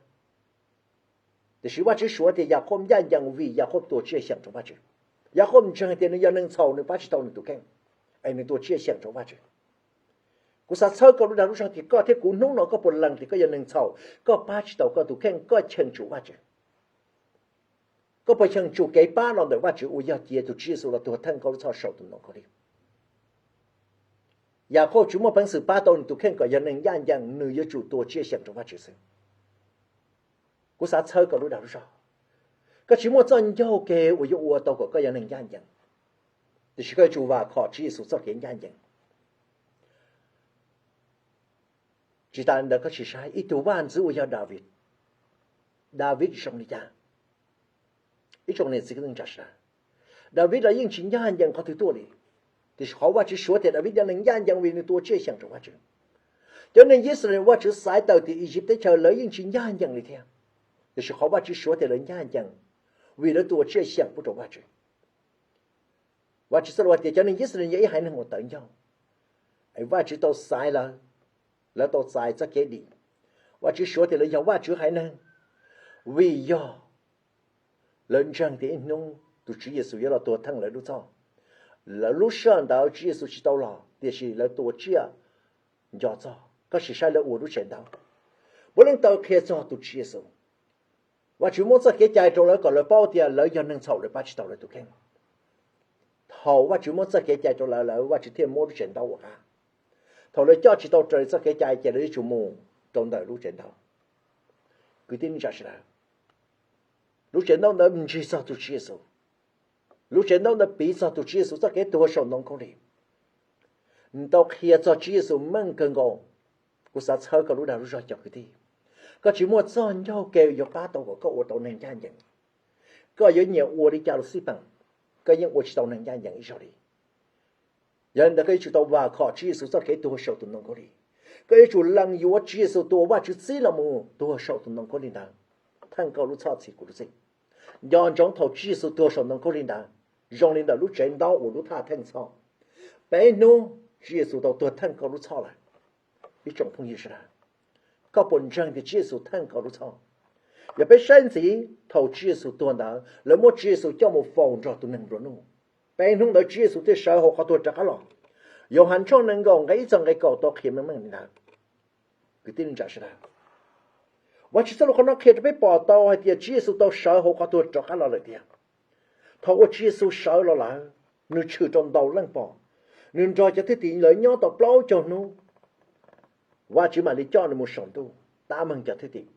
tiam sis Vajtswv suav tias Yakhauj ncaj ncees vim Yakhauj tua tsiaj xyeem rau Vajtswv. Yakhauj ntseeg tias nws yog neeg txhaum, nws pab tsis tau nws tus kheej, es nws tua tsiaj xyeem rau Vajtswv. Kuv xav txhawb koj lub dag lub zog tias koj thiab kuv hnub no koj puas lees tias koj yog neeg txhaum, koj pab tsis tau koj tus kheej, koj cheem tsum Vajtswv? Koj puas cheem tsum kev pab los ntawm Vajtswv uas yog cia tus Tswv Yexus los tuag theej koj lub txhoj saum tus ntoo khaub lig? Yakhauj tsis muaj peev xwm pab tau nws tus kheej kom yog neeg ncaj ncees, nws yuav tsum tua tsiaj xyeem rau Vajtswv xwb. Kuv xav txhawb koj lub dag lub zog. Koj tsis muaj txoj ncauj ke uas yuav ua tau kom koj yog neeg ncaj ncees, tiam sis koj yuav tsum vam khom Tswv Yexus txoj kev ncaj ncees. Tsis tas li ntawd koj sim saib ib tug vaj ntxwv uas yog Daviv. Daviv zoo li cas? Ib tsoom niam txiv kwv tij neej tsa sawv daws, Daviv los yeej tsis ncaj ncees qhov twg tuaj li. Tiam sis qhov Vajtswv suav tias Daviv yog neeg ncaj ncees vim nws tua tsiaj xyeem rau Vajtswv. Cov neeg Yixalayees Vajtswv xaiv tawm tim Iziv teb chaws lawv yeej tsis ncaj ncees li thiab. Tiam sis qhov Vajtswv suav tias lawv ncaj ncees vim lawv tua tsiaj xyeem pub rau Vajtswv. Vajtswv txoj lus hais tias cov neeg Yixalayees yog ib haiv neeg uas tawv ncauj, es Vajtswv tau xaiv lawv, lawv tau txais txoj kev dim. Vajtswv suav tias lawv yog Vajtswv haiv neeg vim yog lawv ntseeg tias ib hnub tus Tswv Yexus yuav los tuag theej lawv lub txhoj. Lawv lub sij hawm ntawd Tswv Yexus tsis tau los, tiam sis lawv tua tsiaj nco txog. Koj sim saib lawv ua lub tsev ntaub, puav leej taw qhia txog tus Tswv Yexus. Vajtswv muab txoj kev cai rau lawv kom lawv paub tias lawv yog neeg txhaum, lawv pab tsis tau lawv tus kheej. Thaum Vajtswv muab txoj kev cai rau lawv, lawv Vajtswv thiaj muab lub tsev ntaub ua qab. Thaum lawv coj tsis tau raws li txoj kev cai ces lawv yuav tsum mus rau ntawm lub tsev ntaub. Kwv tij neej tsa sawv daws, lub tsev ntaub ntawd ntsig txog tus Tswv Yexus. Lub tsev ntaub ntawd piv txog tus Tswv Yexus txoj kev tuag saum ntoo khaub lig. Nws tau qhia txog Tswv Yexus meej kawg nkaus. Kuv xav txhawb koj lub dag lub zog cov kwv tij, koj tsis muaj txoj ncauj ke yuav pab tau kom koj ua tau neeg ncaj ncees. Koj yuav nyiam ua li cas los xij peem, koj yeej ua tsis tau neeg ncaj ncees ib zaug li. Yog li ntawd koj yuav tsum tau vam khom Tswv Yexus txoj kev tuag saum tus ntoo khaub lig. Koj yuav tsum lees yuav Tswv Yexus tus uas Vajtswv txib los mus tuag saum tus ntoo khaub lig ntawd, theej koj lub txhoj txhim kuv lub txhij. Nco ntsoov thaum Tswv Yexus tuag saum ntoo khaub lig ntawd, zoo li ntawm lub tsev ntaub uas lub thaj theej txhoj. Peb hnub Tswv Yexus tau tuag theej koj lub txhoj lawm. Ib tsoom phooj ywg sawv daws, koj puas ntseeg tias Tswv Yexus theej koj lub txhoj? Yog peb saib ntxiv thaum Tswv Yexus tuag ntawd, lawv muab Tswv Yexus coj mus faus nrog tus neeg nplua nuj. Peb hnub ntawd Tswv Yexus thiaj sawv hauv qhov tuag rov qab los. Yauhas tshooj nees nkaum nqe ib txog nqe kaum tau qhia meej meej li ntawd. Kwv tij neej tsa sawv daws, Vajtswv txoj lus qhov no qhia rau peb pom tau hais tias Tswv Yexus tau sawv hauv qhov tuag rov qab los lawm tiag. Thaum uas Tswv Yexus sawv los lawm, nws tshwm rau ntau leej pom. Nws nrog cov thwj tim lawv nyob tau plaub caug hnub, Vajtswv mam li coj nws mus saum ntuj. Tab meeg cov thwj tim.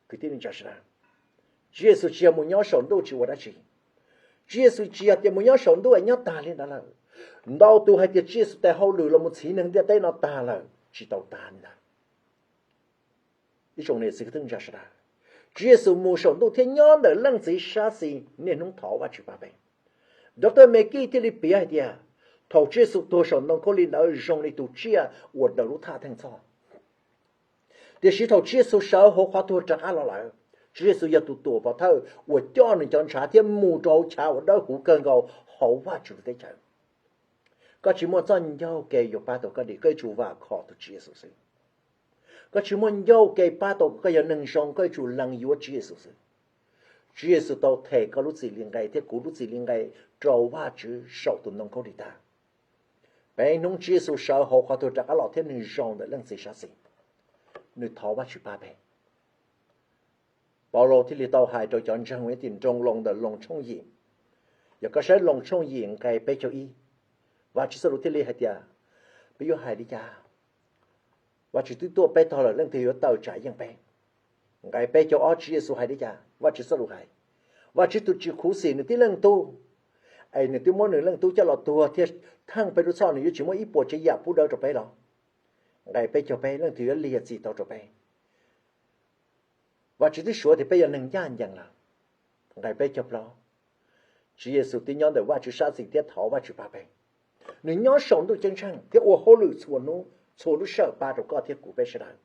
Kwv tij neej tsa sawv daws, Tswv Yexus tsis yog mus nyob saum ntuj tsis ua dab tsi. Tswv Yexus tsis yog tias mus nyob saum ntuj es nyob tag li ntawd lawm. Ntau tus hais tias Tswv Yexus tais hauj lwm los mus txhiv neeg ntiaj teb no tag lawm, tsis tau tag li ntawd. Ib tsoom niam txiv kwv tij neej tsa sawv daws, Tswv Yexus mus saum ntuj thiab nyob ntawm Leej Txiv sab xis niaj hnub thov Vajtswv pab peb. Doctor McGee thiaj li piav hais tias, thaum Tswv Yexus tuag saum ntoo khaub lig ntawd zoo li tus tsiaj uas daws lub thaj theej txhoj. Tiam sis thaum Tswv Yexus sawv hauv qhov tuag rov qab los lawm, Tswv Yexus yog tus tuam pov thawj uas coj nws cov ntshav thiab mus rau hauv chav uas dawb huv kawg nkaus hauv Vajtswv lub teb chaws. Koj tsis muaj txoj ncauj ke yuav pab tau koj li, koj yuav tsum vam khom tus Tswv Yexus xwb. Koj tsis muaj ncauj ke pab tau koj yog neeg zoo, koj yuav tsum lees yuav Tswv Yexus xwb. Tswv Yexus tau them koj lub txim li nqe thiab kuv lub txim li nqe rau Vajtswv saum tus ntoo khaub lig tag. Peb hnub Tswv Yexus sawv hauv qhov tuag rov qab los thiab nws zaum ntawm Leej Txiv sab xis, nws thov Vajtswv pab peb. Paulus thiaj li tau hais rau cov ntseeg uas nyob tim nroog Loos ntawm Loos tshooj yim. Yog koj saib Loos tshooj yim nqe peb caug ib, Vajtswv txoj lus thiaj li hais tias, peb yuav hais li cas? Vajtswv twb tuaj peb tog lawm, leej twg yuav tawm tsam yeej peb? Nqe peb caug ob Tswv Yexus hais li cas? Vajtswv txoj lus hais, Vajtswv tus tsis khuv xim nws tib leej tug, es nws twb muab nws leej tub coj los tuag thiaj theej peb lub txhoj, nws yuav tsis muab ib puas tsav yam pub dawb rau peb los? Nqe peb caug peb, leej twg yuav liam txim tau rau peb? Vajtswv twb suav tias peb yog neeg ncaj ncees lawm. Nqe peb caug plaub, Tswv Yexus twb nyob ntawm Vajtswv sab xis thiab thov Vajtswv pab peb. Nws nyob saum ntuj ceeb tsheej thiab ua hauj lwm txhua hnub txhua lub sij hawm pab rau koj thiab kuv peb sawv daws,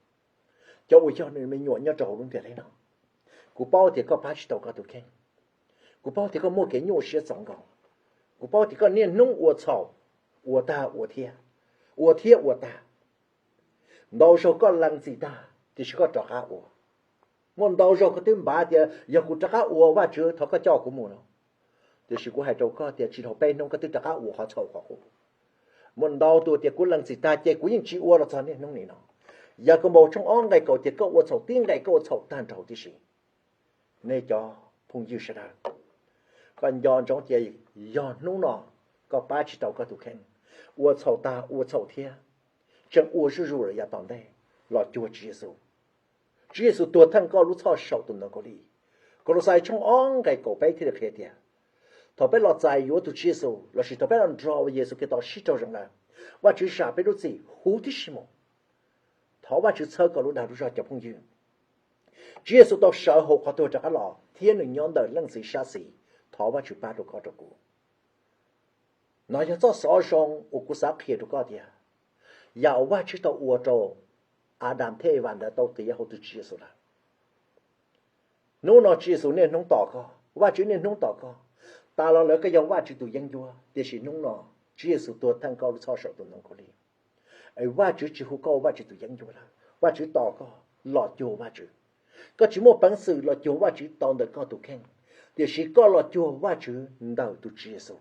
cov uas yog nws me nyuam nyob rau hauv lub ntiaj teb no. Kuv paub tias koj pab tsis tau koj tus kheej. Kuv paub tias koj muaj kev nyuaj siab txaus nkaus. Kuv paub tias koj niaj hnub ua txhaum, ua tag ua thiab, ua thiab ua tag. Ntau zaug koj lees txim tag tiam sis koj rov qab ua. Muaj ntau zaug koj twb npaj tias yog kuv rov qab ua, Vajtswv thov koj coj kuv mus no. Tiam sis kuv hais rau koj tias tsis dhau peb hnub koj twb rov qab ua qhov txhaum qhov qub. Muaj ntau tus tias kuv lees txim tag ces kuv yeej tsis ua los txog niaj hnub nim no. Yakaunpaus tshooj ob nqe kaum tias koj ua txhaum tib nqe koj ua txhaum tag nrho tib si. Nej cov phooj ywg sawv daws, koj nco ntsoov tias yog hnub no koj pab tsis tau koj tus kheej, ua txhaum tag ua txhaum thiab, tseem ua zuj zus lawm yav tom ntej, los cuag Tswv Yexus. Tswv Yexus tuag theej koj lub txhoj saum tus ntoo khaub lig. Kolauxais tshooj ob nqe kaum peb thiaj li qhia tias thaum peb los txais yuav tus Tswv Yexus lossis thaum peb los nrog Yexus Khetos sib raug zoo lawm, Vajtswv zam peb lub txim huv tib si mus. Thov Vajtswv txhawb koj lub dag lub zog cov phooj ywg. Tswv Yexus tau sawv hauv qhov tuag rov qab los thiab nws nyob ntawm Leej Txiv sab xis. Thov Vajtswv pab rau koj rau kuv. No yog txoj xov zoo uas kuv xav qhia rau koj tias yam uas Vajtswv tau ua rau Adas thiab Evas ntawd tau tiav hauv tus Tswv Yexus lawm. Hnub no Tswv Yexus niaj hnub tos koj, Vajtswv niaj hnub tos koj. Tas los lawm koj yog Vajtswv tus yeeb ncuab, tiam sis hnub no Tswv Yexus tuag theej koj lub txhoj saum tus ntoo khaub lig. Es Vajtswv tsis hu koj ua Vajtswv tus yeeb ncuab lawm, Vajtswv tos koj los cuag Vajtswv. Koj tsis muaj peev xwm los cuag Vajtswv tau ntawm koj tus kheej, tiam sis koj los cuag Vajtswv ntawm tus Tswv Yexus.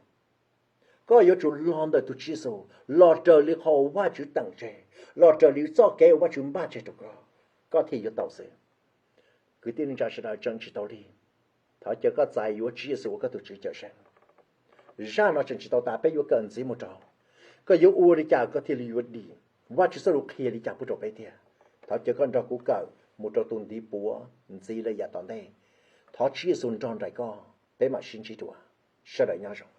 Koj yuav tsum los ntawm tus Tswv Yexus, los raws li qhov uas Vajtswv teem tseg, los raws li txoj kev uas Vajtswv npaj tseg rau koj, koj thiaj yuav tau xwb. Kwv tij neej tsa sawv daws, tseem tsis tau lig, thov caw koj txais yuav Tswv Yexus ua koj tus Tswv Cawmseej. Zaj no tseem tsis tau tas, peb yuav kawm ntxiv mus rau koj yuav ua li cas koj thiaj li yuav dim, Vajtswv txoj lus qhia li cas pub rau peb tiag. Thov caw koj nrog kuv kawm mus rau tus ntiv puav ntxiv lawm yav tom ntej. Thov Tswv Yexus nrog nraim koj, peb mam sib ntsib dua. Sawv daws nyob zoo.